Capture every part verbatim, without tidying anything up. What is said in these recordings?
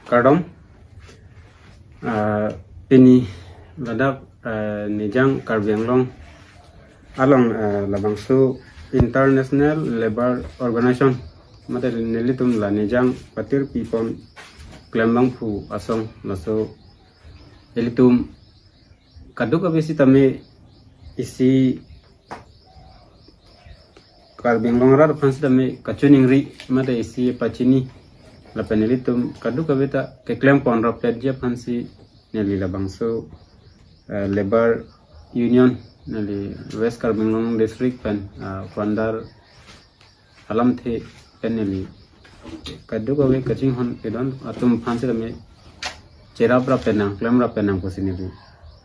Kardom. Ah, pini ladak, ah, Nijang Karbi Anglong along, ah, labangso International Labour Organization, mate nelitum la Nijang patir pipon klembangphu asong, laso ilitum kadokave sitame isi Karbi Anglong arat aphan sitame kachiningri mate isi pachini lapen ilitum kadokave ta keklem pon rapetji aphansi neli labangso, eh, Labour Union, neli West Karbi Anglong District pen, ah, founder alamthe pen neli kadokave kachinghon kedon atum aphan sitame cherap rap penang, klem rap penang pusi neli,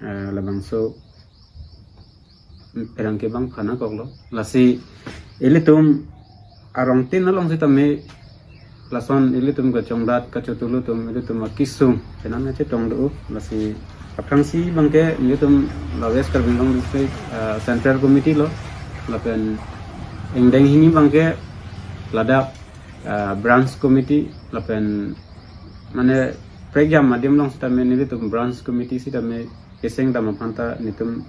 eh, labangso pherangke abang phana koklo. Lasi ilitum arongtin along sitame lason ilitum kachongdat kachotulu atum ilitum akesung penang chetong do. Lasi aphrangsi abangke ilitum la West Karbi Anglong District, ah, Central Committee lo, lapen ingdeng hini abangke ladak, ah, Branch Committee, lapen mane prekjam adim along sitame nelitum Branch Committee sitame keseng dam aphan ta nelitum,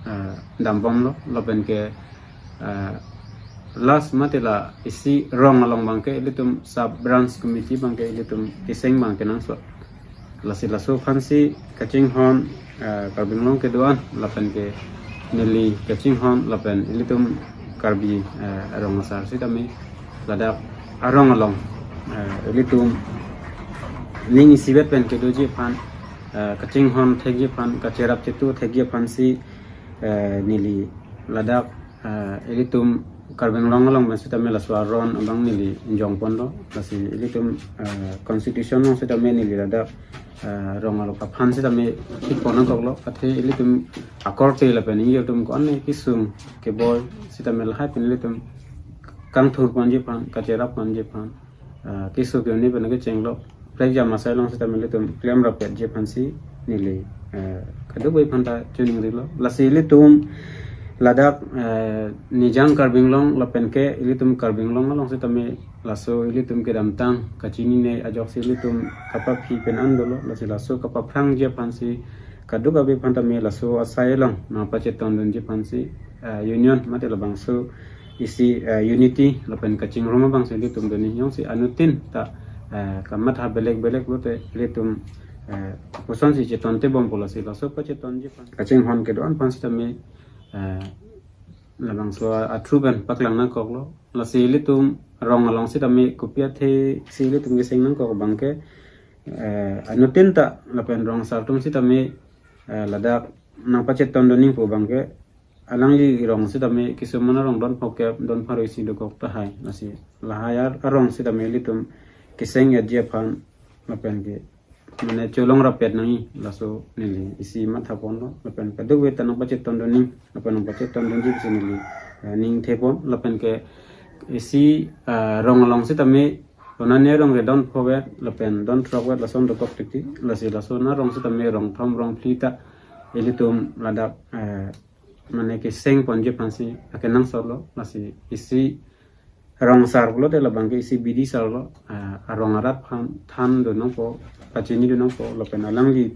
ah, dambomlo, lapen ke, ah, last mate la isi rong along abangke ilitum Sub Branch Committee abangke ilitum keseng abang kenangsot. Lasi laso aphansi kachinghon, ah, Karbi Anglong kedo-an lapen ke neli kachinghon lapen ilitum Karbi, ah, rong asar sitame ladak arong along, ah, ilitum ning isivet pen kedoji aphan, ah, kachinghon thekji aphan, kacherap chetu thekji aphansi, ah, neli ladak, ah, ilitum Karbi Anglong along pen sitame laso aron abang neli jongponlo. Lasi ilitum, ah, constitution along sitame neli ladak, ah, rong along aphan sitame thik pon nangkoklo. Athe ilitum akorte lapen ingjo atum ko-an kesung keboi sitame lahai pen ilitum kangthur ponji aphan, kacherap ponji aphan, ah, keso ke-un-e pen kechenglo. Prekjam asai along sitame ilitum klem rapetji aphansi neli, ah, kadokave aphan ta chiningrilo. Lasi ilitum ladak, eh, Nijang Karbi Anglong lapen ke ilitum Karbi Anglong along sitame laso ilitum kedamtang kachinine ajoksi ilitum kapaphi pen an dolo, lasi laso kapaphrangji aphansi kadokave aphan tame laso asai along nangpachetondunji aphansi, eh, union mate labangso isi, eh, unity lapen kachingrum abangsi ilitum doni, jongsi anuttin ta, eh, kamatha belek belek lote ilitum, eh, kosonsi chetonte bompo, lasi laso pachetonji aphan kachinghon kedo-an aphan sitame, eh, labangso athu pen paklang nangkoklo. Lasi ilitum rong along sitame kopi athesi ilitum keseng nangkok abangke, eh, anuttin ta lapen rong asar atum sitame, eh, ladak nangpachetondun nangpo abangke, alangli rong sitame kisuman arong don phokep, don pharo isi dokok tahai. Lasi lahai ar-, arong sitame ilitum keseng etji aphan lapen ke mane cholong rapet nangji, laso neli isi matha ponlo, lapen kadokave ta nangpachetondun nang, lapen nangpachetondunji pusi neli, eh, ning thepon, lapen ke isi, eh, rong along sitame konane rong ke don phokep lapen don throkkep lason dokok tikti. Lasi laso na rong sitame rong thom rong phli ta ilitum ladak, eh, mane keseng ponji aphansi akenangsotlo. Lasi isi rong asar pulote labangke isi bidi asarlo, ah, arong arat aphan thandun nangpo, pachinidun nangpo, lapen alangli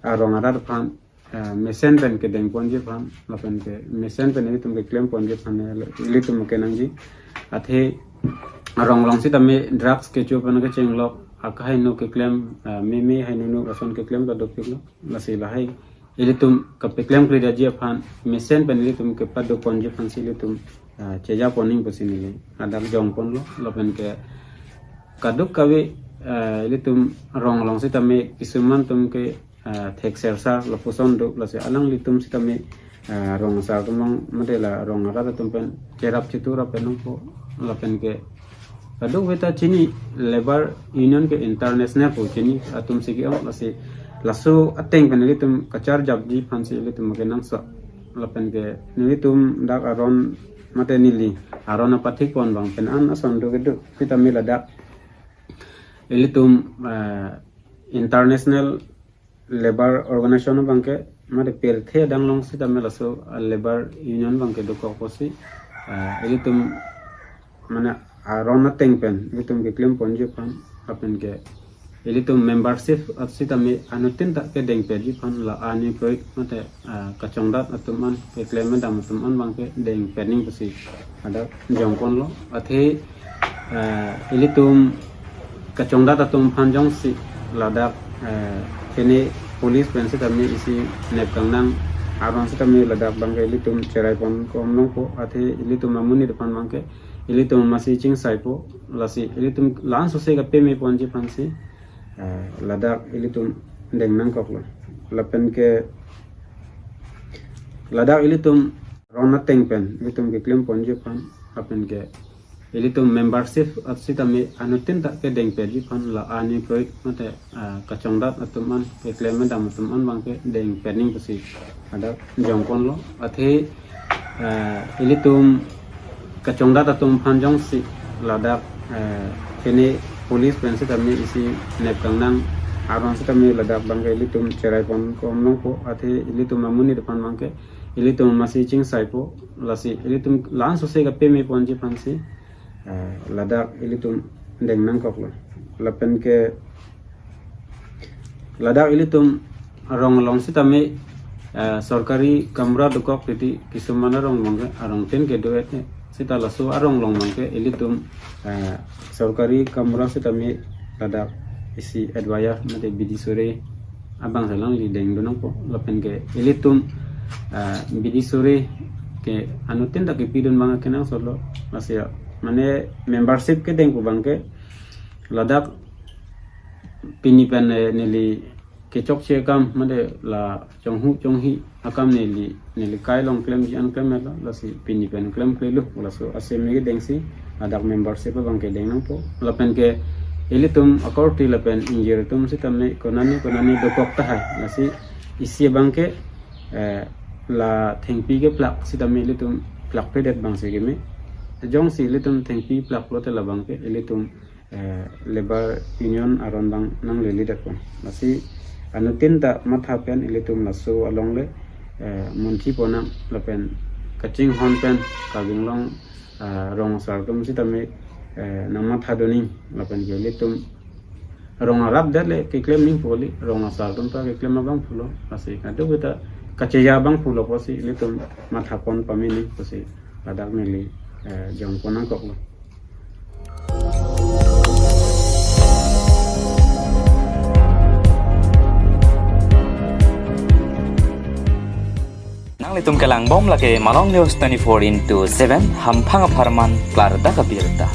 arong arat aphan, ah, mesen pen kedeng ponji aphan, lapen ke mesen pen ilitum keklem ponji aphan, eh, ilitum kenangji. Athe arong along sitame drugs kecho pen kechenglok, akahai no keklem, ah, meme hai nunu ason keklem ta dopiklo. Lasi lahai ilitum kapeklem kridetji aphan, mesen pen ilitum kepado ponji aphansi ilitum, ah, cheja pon nang pusi neli ladak jongponlo, lapen ke kadokave, ah, ilitum rong along sitame kisuman atum ke, ah, thek sersar lapuson do, lasi alanglitum sitame, ah, rong asar atum along mate la rong arat atum pen cherap chetu rap pen nangpo, lapen ke kadokave ta chini, Labour Union ke international pu chini atum si ke-ong, lasi laso ateng pen ilitum kacharjapji aphansi ilitum kenangsot. Lapen ke nelitum dak aron mate neli aron apathik pon abang pen an ason do kedo sitame ladak ilitum, eh, International Labour Organization abangke mate pirthe adanglong sitame laso, ah, Labour Union abangke dokok pusi, ah, ilitum mane aron ateng pen ilitum keklem ponji aphan, lapen ke Ilitum membership sitame anuttin ta kedengpetji aphan la ani proyek mate, ah, kachongdat atum an, keklem kedam atum an abangke dengpet nangji pusi ladak jongponlo. Athe, ah, ilitum kachongdat atum aphan jongsi ladak, ah, kene police pen sitame isi nep kangnang aron sitame ladak abangke ilitum cheraipon kom nangpo. Athe ilitum amonit aphan abangke ilitum masi chingsaipo, lasi ilitum la-an sose kapemeponji aphansi, ah, ladak ilitum deng nangkoklo. Lapen ke ladak ilitum rong ateng pen ilitum keklemponji aphan, lapen ke ilitum membership sitame anuttin ta kedengpetji aphan la ani proyek mate, ah, kachongdat atum an, keklem kedam atum an abangke dengpet nangji pusi ladak jongponlo. Athe, ah, ilitum kachongdat atum aphan jongsi ladak, ah, kene police pen sitame isi nep kangnang aron sitame ladak abangke ilitum cheraipon kom nangpo. Athe ilitum amonit aphan abangke ilitum masi chingsaipo, lasi ilitum la-an sose kapemeponji aphansi, ah, ladak ilitum deng nangkoklo. Lapen ke ladak ilitum arong along sitame, ah, sorkari kamra dokok titi, kisuman arong abangke arong tin kedo-et ne. Sita laso arong along abangke ilitum, ah, sorkari kamra sitame ladak isi advisor mate bidi sore abang alangli dengdun nangpo. Lapen ke ilitum, ah, bidi sore ke anuttin ta kepidun abang kenangsotlo. Lasi ya, mane membership kedeng pu abangke ladak pini pen, eh, neli kechokche akam mate la chonghu chonghi akam neli, neli kai along klemji an klemlo, lasi pini pen klemklelo, laso aseme kedengsi ladak membership abangke deng nangpo. Lapen ke ilitum akorte lapen ingjir atum sitame konane konane dokok tahai, lasi isi abangke, eh, la thengpi keplak sitame ilitum plakpledet abangsi keme. Jongsi ilitum thengpi plaklote la abangke ilitum, eh, labour union aron abang nanglelidetpo. Lasi anuttin ta matha pen ilitum laso alongle, eh, munthi ponnang lapen kachinghon pen Karbi Anglong, eh, rong asar atum sitame, eh, nangmathadun nangji lapen ke ilitum rong arap det le keklem nangji pu kali, rong asar atum ta keklem abang pulo, lasi kadokave ta kacheja abang pulo pusi ilitum mathapon pame nangji pusi ladak neli, eh, jongpon nangkoklo. Nanglitum kelangbom lake Malong News twenty-four into seven, hamphang apharman klardak abirta.